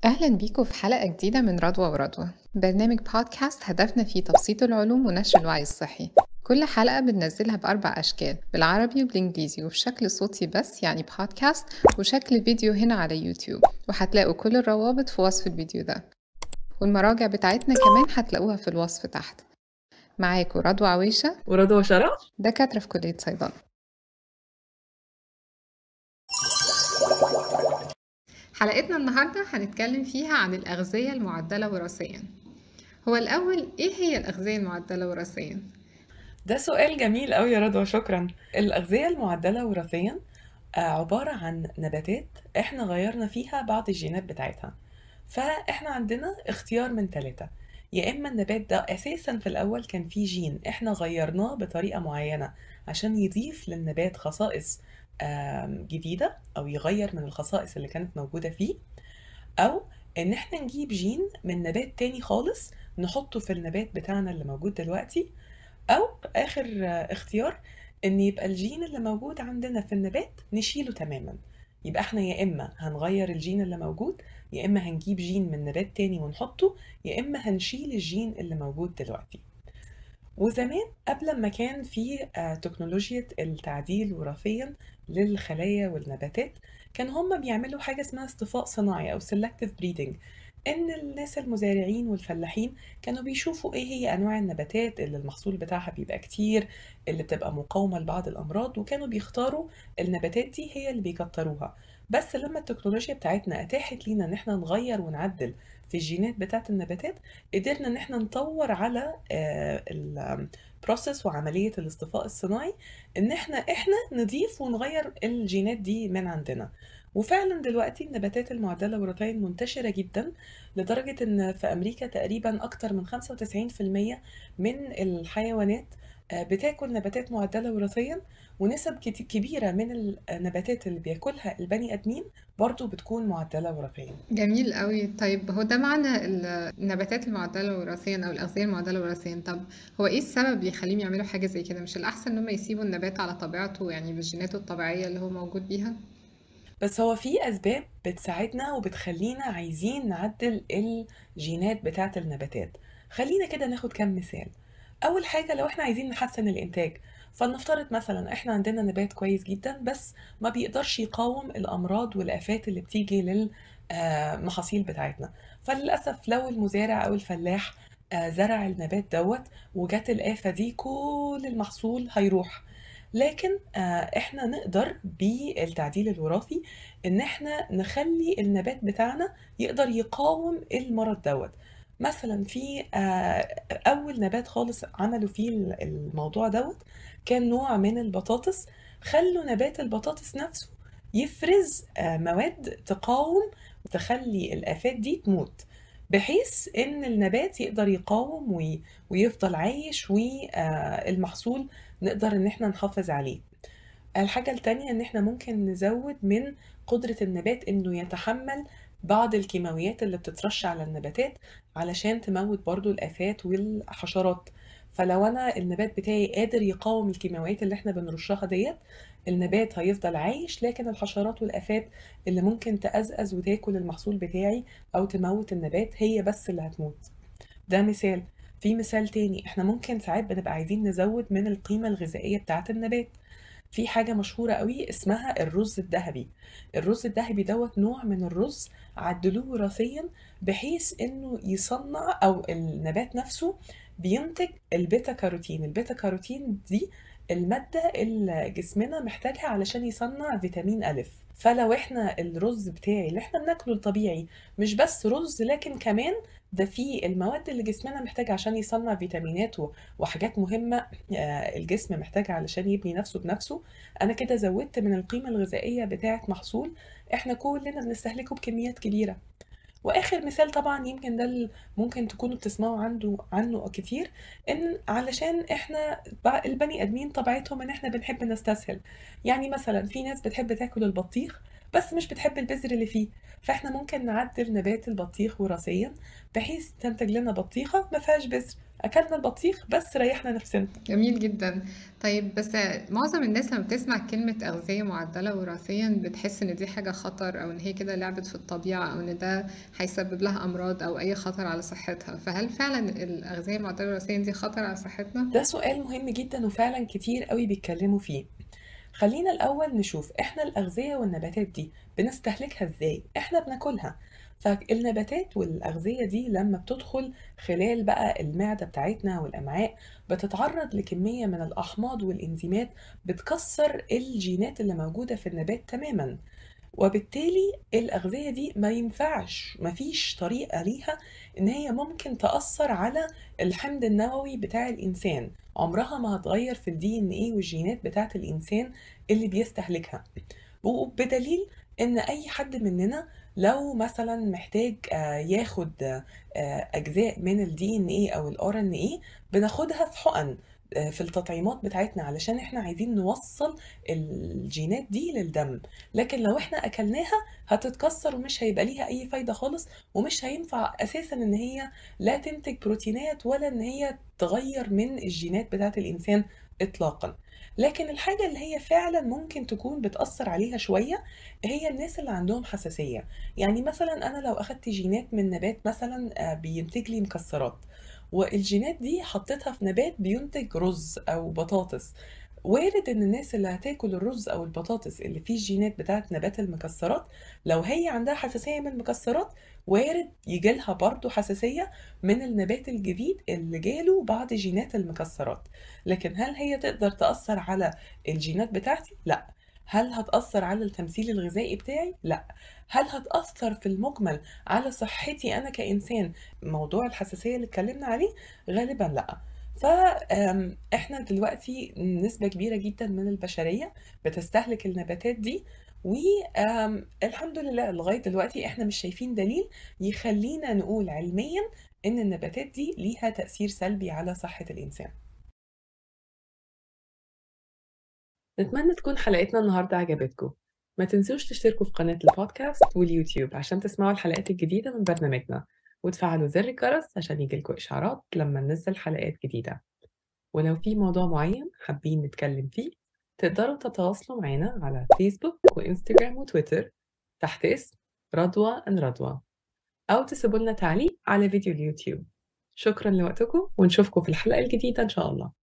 أهلا بيكم في حلقة جديدة من رضوى ورضوى، برنامج بودكاست هدفنا فيه تبسيط العلوم ونشر الوعي الصحي. كل حلقة بننزلها ب4 أشكال، بالعربي وبالإنجليزي وبشكل صوتي بس يعني بودكاست، وشكل فيديو هنا على يوتيوب، وهتلاقوا كل الروابط في وصف الفيديو ده، والمراجع بتاعتنا كمان هتلاقوها في الوصف تحت. معاكم رضوى عويشة ورضوى شرف، دكاترة في كلية صيدلة. حلقتنا النهاردة هنتكلم فيها عن الأغذية المعدلة وراثيا. هو الأول إيه هي الأغذية المعدلة وراثيا؟ ده سؤال جميل أوي يا رضوى، شكرا. الأغذية المعدلة وراثيا عبارة عن نباتات احنا غيرنا فيها بعض الجينات بتاعتها. فاحنا عندنا اختيار من 3، يا إما النبات ده أساسا في الأول كان فيه جين احنا غيرناه بطريقة معينة عشان يضيف للنبات خصائص جديدة أو يغير من الخصائص اللي كانت موجودة فيه، أو إن احنا نجيب جين من نبات تاني خالص نحطه في النبات بتاعنا اللي موجود دلوقتي، أو آخر اختيار إن يبقى الجين اللي موجود عندنا في النبات نشيله تماما. يبقى احنا يا إما هنغير الجين اللي موجود، يا إما هنجيب جين من نبات تاني ونحطه، يا إما هنشيل الجين اللي موجود دلوقتي. وزمان قبل ما كان في تكنولوجيا التعديل وراثيا للخلايا والنباتات، كان هم بيعملوا حاجة اسمها اصطفاء صناعي أو selective breeding، إن الناس المزارعين والفلاحين كانوا بيشوفوا إيه هي أنواع النباتات اللي المحصول بتاعها بيبقى كتير، اللي بتبقى مقاومة لبعض الأمراض، وكانوا بيختاروا النباتات دي هي اللي بيكتروها. بس لما التكنولوجيا بتاعتنا أتاحت لينا إن إحنا نغير ونعدل في الجينات بتاعت النباتات، قدرنا إن إحنا نطور على ال process وعملية الاصطفاء الصناعي، إن إحنا نضيف ونغير الجينات دي من عندنا. وفعلا دلوقتي النباتات المعدلة وراثيا منتشرة جدا، لدرجة إن في أمريكا تقريبا أكتر من 95% من الحيوانات بتاكل نباتات معدلة وراثيا، ونسب كبيرة من النباتات اللي بياكلها البني آدمين برضو بتكون معدلة وراثيا. جميل قوي. طيب هو ده معنى النباتات المعدلة وراثيا أو الأغذية المعدلة وراثيا. طب هو إيه السبب اللي يخليهم يعملوا حاجة زي كده؟ مش الأحسن إن هم يسيبوا النبات على طبيعته، يعني بجيناته الطبيعية اللي هو موجود بيها؟ بس هو في أسباب بتساعدنا وبتخلينا عايزين نعدل الجينات بتاعة النباتات. خلينا كده ناخد كام مثال. أول حاجة، لو احنا عايزين نحسن الإنتاج، فلنفترض مثلا احنا عندنا نبات كويس جدا بس ما بيقدرش يقاوم الأمراض والآفات اللي بتيجي للمحاصيل بتاعتنا. فللأسف لو المزارع أو الفلاح زرع النبات دوت وجات الآفة دي، كل المحصول هيروح. لكن احنا نقدر بالتعديل الوراثي ان احنا نخلي النبات بتاعنا يقدر يقاوم المرض دوت. مثلا في اول نبات خالص عملوا فيه الموضوع دوت كان نوع من البطاطس، خلوا نبات البطاطس نفسه يفرز مواد تقاوم وتخلي الآفات دي تموت، بحيث ان النبات يقدر يقاوم ويفضل عايش والمحصول نقدر ان احنا نحافظ عليه. الحاجة التانية ان احنا ممكن نزود من قدرة النبات انه يتحمل بعض الكيماويات اللي بتترش على النباتات علشان تموت برضو الآفات والحشرات. فلو انا النبات بتاعي قادر يقاوم الكيماويات اللي احنا بنرشها ديت، النبات هيفضل عايش، لكن الحشرات والآفات اللي ممكن تأزأز وتاكل المحصول بتاعي او تموت النبات هي بس اللي هتموت. ده مثال. في مثال تاني، احنا ممكن ساعات بنبقى عايزين نزود من القيمة الغذائية بتاعة النبات. في حاجة مشهورة قوي اسمها الرز الذهبي. الرز الذهبي دوت نوع من الرز عدلوه وراثيا بحيث انه يصنع او النبات نفسه بينتج البيتا كاروتين. البيتا كاروتين دي المادة اللي جسمنا محتاجها علشان يصنع فيتامين ألف. فلو احنا الرز بتاعي اللي احنا بناكله الطبيعي مش بس رز، لكن كمان ده فيه المواد اللي جسمنا محتاجها عشان يصنع فيتامينات وحاجات مهمة الجسم محتاجها علشان يبني نفسه بنفسه، انا كده زودت من القيمة الغذائية بتاعة محصول احنا كلنا بنستهلكه بكميات كبيرة. واخر مثال طبعا يمكن ده ممكن تكونوا بتسمعوا عنه كتير، ان علشان احنا البني ادمين طبيعتهم ان احنا بنحب نستسهل. يعني مثلا في ناس بتحب تاكل البطيخ بس مش بتحب البذر اللي فيه. فاحنا ممكن نعدل نبات البطيخ وراثيا بحيث تنتج لنا بطيخة ما فيهاش بذر، أكلنا البطيخ بس ريحنا نفسنا. جميل جدا. طيب بس معظم الناس لما بتسمع كلمة أغذية معدلة وراثيا بتحس إن دي حاجة خطر، أو إن هي كده لعبت في الطبيعة، أو إن ده هيسبب لها أمراض أو أي خطر على صحتها. فهل فعلا الأغذية المعدلة وراثيا دي خطر على صحتنا؟ ده سؤال مهم جدا وفعلا كتير قوي بيتكلموا فيه. خلينا الأول نشوف إحنا الأغذية والنباتات دي بنستهلكها إزاي. إحنا بناكلها، فالنباتات والأغذية دي لما بتدخل خلال بقى المعدة بتاعتنا والأمعاء بتتعرض لكمية من الأحماض والإنزيمات بتكسر الجينات اللي موجودة في النبات تماما، وبالتالي الأغذية دي ما ينفعش، ما فيش طريقة ليها إن هي ممكن تأثر على الحمض النووي بتاع الإنسان، عمرها ما هتغير في ال DNA والجينات بتاعت الإنسان اللي بيستهلكها. وبدليل إن أي حد مننا لو مثلا محتاج ياخد أجزاء من ال DNA أو ال RNA بناخدها في حقن في التطعيمات بتاعتنا علشان احنا عايزين نوصل الجينات دي للدم. لكن لو احنا اكلناها هتتكسر ومش هيبقى ليها اي فايدة خالص، ومش هينفع اساسا ان هي لا تنتج بروتينات ولا ان هي تغير من الجينات بتاعت الانسان اطلاقا. لكن الحاجة اللي هي فعلا ممكن تكون بتأثر عليها شوية هي الناس اللي عندهم حساسية. يعني مثلا انا لو اخدت جينات من نبات مثلا بينتج لي مكسرات، والجينات دي حطيتها في نبات بينتج رز او بطاطس، وارد ان الناس اللي هتاكل الرز او البطاطس اللي فيه الجينات بتاعت نبات المكسرات لو هي عندها حساسية من المكسرات وارد يجيلها برضو حساسية من النبات الجديد اللي جاله بعض جينات المكسرات. لكن هل هي تقدر تأثر على الجينات بتاعتي؟ لا. هل هتأثر على التمثيل الغذائي بتاعي؟ لا. هل هتأثر في المجمل على صحتي أنا كإنسان موضوع الحساسية اللي اتكلمنا عليه؟ غالبا لا. فإحنا دلوقتي نسبة كبيرة جدا من البشرية بتستهلك النباتات دي، والحمد لله لغاية دلوقتي إحنا مش شايفين دليل يخلينا نقول علميا إن النباتات دي ليها تأثير سلبي على صحة الإنسان. نتمنى تكون حلقتنا النهاردة عجبتكم. ما تنسوش تشتركوا في قناة البودكاست واليوتيوب عشان تسمعوا الحلقات الجديدة من برنامجنا، وتفعلوا زر الجرس عشان يجيلكوا إشعارات لما ننزل حلقات جديدة. ولو في موضوع معين حابين نتكلم فيه تقدروا تتواصلوا معنا على فيسبوك وإنستجرام وتويتر تحت اسم رضوى and رضوى، أو تسيبوا لنا تعليق على فيديو اليوتيوب. شكرا لوقتكم ونشوفكم في الحلقة الجديدة إن شاء الله.